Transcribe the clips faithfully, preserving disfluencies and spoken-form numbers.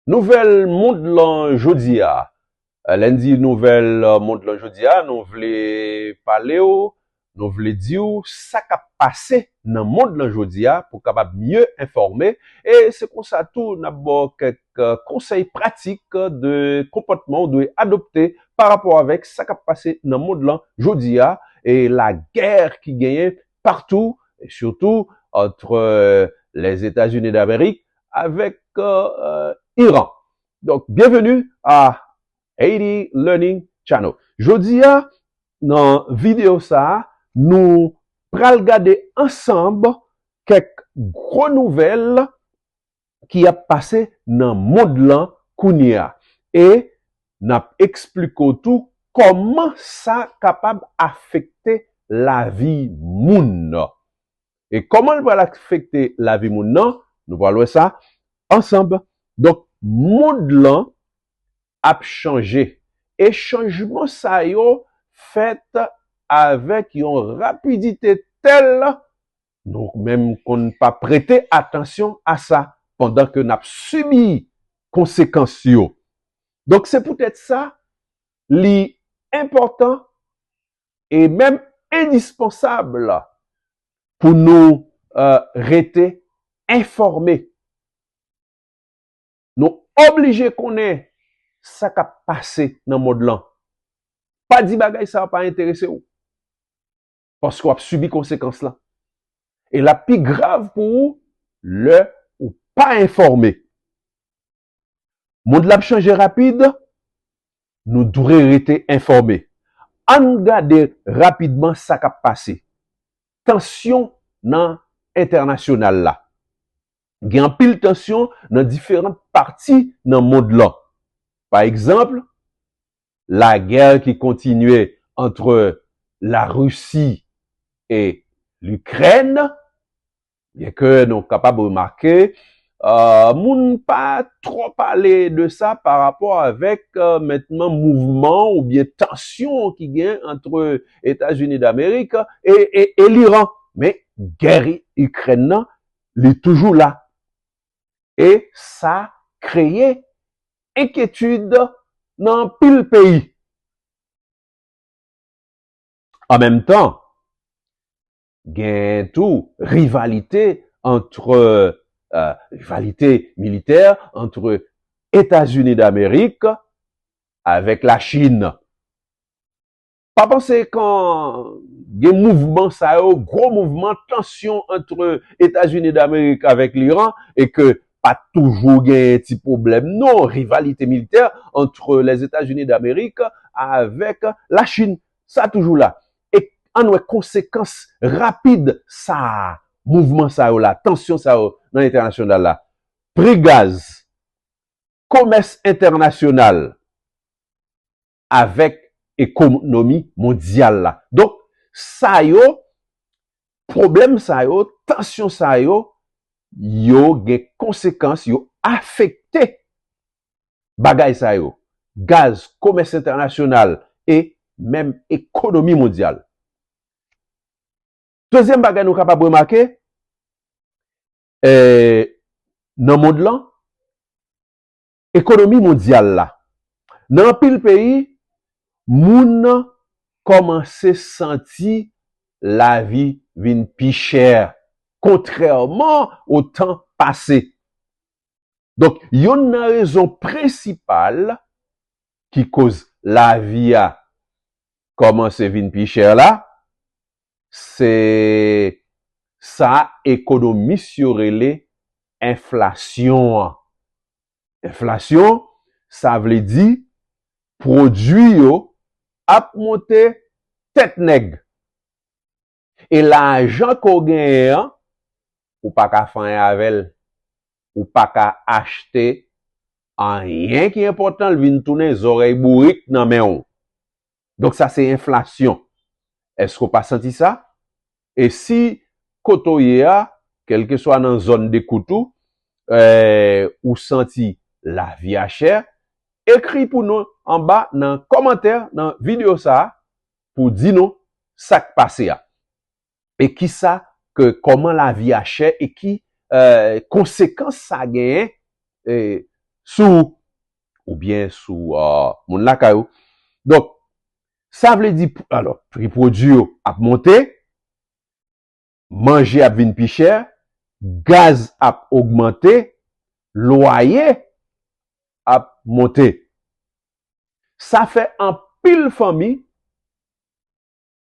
Nouvèl mond lan jodi a. Lè n di nouvèl mond lan jodi a, nou vle pale w, nou vle di w sa k ap pase nan mond lan jodi a pou w kapab mye enfòme. E se konsa tou n ap ba w kèk konsèy pratik de konpòtman w dwe adopte pa rapò avèk sa k ap pase nan mond lan jodi a e lagè ki genyen patou, e sitou ant Lèzetazini Damerik avèk Iran. Donk, byenveni a Haiti Learning Channel. Jodi a, nan videyo sa a, nou pral gade ansanm kèk gwo nouvèl ki ap pase nan mond lan kounye a. E n ap eksplike w tou kòman sa kapab afekte lavi moun nan. E kòman l pral afekte lavi moun nan? Nou pral wè sa ansanm. Donk, mond lan ap chanje. E chanjman sa yo fèt avèk yon rapidite tèl nou menm konn pa prete atansyon a sa pandan ke n ap sibi konsekans yo. Donk, se poutèt sa, li enpòtan e menm endispansab pou nou, eh, rete enfòme. Nou oblije konnen sa k ap pase nan mond lan. Pa di bagay sa yo pa enterese w. Paske w ap sibi konsekans lan. E l ap pi grav pou ou lè ou pa enfòme. Mond la ap chanje rapid, nou dwe rete enfòme. Ann gade rapidman sa k ap pase. Tansyon nan entènasyonal la. Gen anpil tansyon nan diferan pati nan mond lan. Pa egzanp, lagè ki kontinye ant Larisi e Likrèn, byenke nou kapab remake, eh, moun pa twò pale de sa pa rapò avèk, eh, mentnan mouvman oubyen tansyon ki gen ant Etazini Damerik e, e, e Liran. Men gè Ikrèn nan, li toujou la. E sa kreye enkyetid nan anpil peyi. An menm tan, gen tou rivalite ant, eh, rivalite militè ant Etazini Damerik avèk Lachin. Pa panse kan gen mouvman sa yo, gwo mouvman, tansyon ant Etazini Damerik avèk Liran, e ke pa t toujou gen ti pwoblèm, non, rivalite militè ant Lèzetazini Damerik avèk Lachin. Sa toujou la. E ann wè konsekans rapid sa a, mouvman sa yo la, tansyon sa yo nan entènasyonal la. Pri gaz, komès entènasyonal avèk ekonomi mondyal la. Donk, sa yo, pwoblèm sa yo, tansyon sa yo, yo gen konsekans, yo afekte bagay sa yo. Gaz, komès entènasyonal e menm ekonomi mondyal. Dezyèm bagay nou kapab remake, eh, nan mond lan, ekonomi mondyal la. Nan anpil peyi, moun kòmanse santi lavi vin pi chè, kontrèman o tan pase. Donk, yonn nan rezon prensipal ki koz lavi a kòmanse vin pi chè la, se sa ekonomis yo rele enflasyon an. Enflasyon, sa vle di pwodui yo ap monte tèt nèg. E lajan ke w genyen an, ou pa ka fè anyen avè l. Ou pa ka achte anyen ki enpòtan, l vin tounen zòrèy bourik nan men w. Donk, sa se enflasyon. Èske w pa santi sa? E si kote w ye a, kèlkeswa nan zòn dekout ou, eh, ou santi lavi a chè, ekri pou nou anba nan kòmantè nan videyo sa a pou di nou sa k pase a. E kisa ke, kòman lavi a chè e ki, eh, konsekans sa genyen, eh, sou ou, oubyen sou, euh, moun lakay ou. Donk, sa vle di, alò, pri pwodui yo ap monte, manje ap vin pi chè, gaz ap ogmante, lwaye ap monte. Sa fè anpil fanmi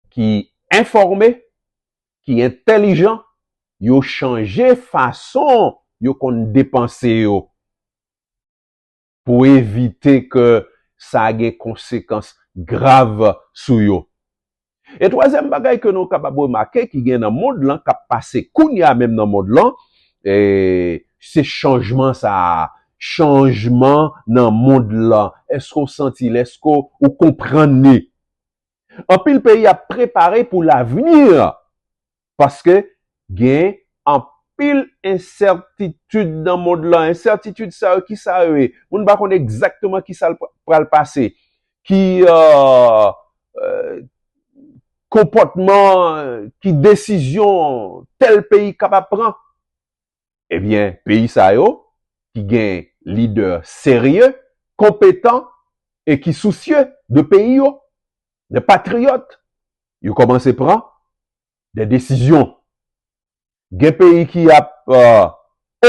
ki enfòme, ki entèlijan, yo chanje fason yo konn depanse yo pou evite ke sa gen konsekans grav sou yo. E twazyèm bagay ke nou kapab remake ki gen nan mond lan k ap pase kounye a menm nan mond lan, e se chanjman sa a, chanjman nan mond lan. Èske w santi l? Èske w konprann li? Anpil peyi ap prepare pou lavni, paske gen anpil ensètitid nan mond lan. Ensètitid sa yo, ki sa yo ye? Moun pa konn egzakteman ki sa l pral pase. Ki, euh, euh, konpòtman, ki desizyon tèl peyi kapab pran. Ebyen, peyi sa yo, ki gen lidè serye, konpetan e ki sousye de peyi yo, de patriyòt, yo kòmanse pran de desizyon. Gen peyi ki ap, euh,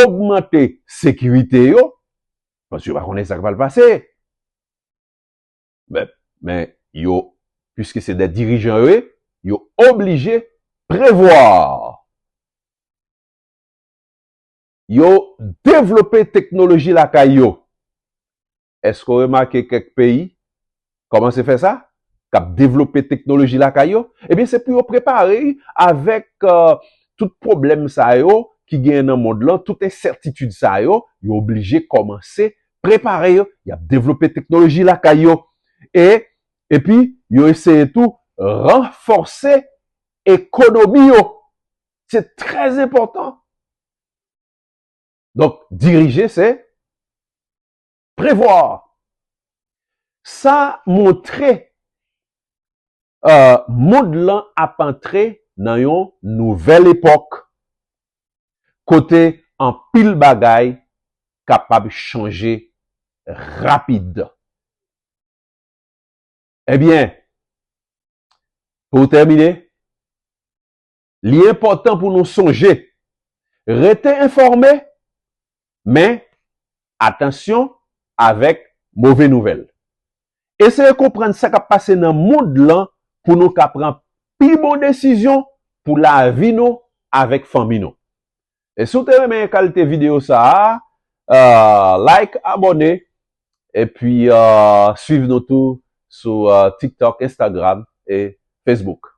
ogmante sekirite yo, paske yo pa konnen sa k pral pase. Men, men yo, piske se de dirijan yo ye, yo oblije prevwa. Yo devlope teknoloji lakay yo. Èske w remake kèk peyi kòmanse fè sa? K ap devlope teknoloji lakay yo? Ebyen, se pou yo prepare avèk, euh, tout pwoblèm sa yo ki genyen nan mond lan, tout ensètitid sa yo, yo oblije kòmanse prepare yo. Y ap devlope teknoloji lakay yo. E, epi, yo eseye tou ranfòse ekonomi yo. Se trè enpòtan. Donk, dirije, se prevwa. Sa montre, euh, mond lan ap antre nan yon nouvèl epòk, kote anpil bagay kapab chanje rapid. Ebyen, pou tèmine, li enpòtan pou nou sonje, rete enfòme, men atansyon avèk move nouvèl. Eseye konprann sa k ap pase nan mond lan pou nou ka pran pi bon desizyon pou lavi nou avèk fanmi nou. E si w te renmen kalite videyo sa a, euh, like, abòne, epi, euh, swiv nou tou sou, euh, TikTok, Instagram e Facebook.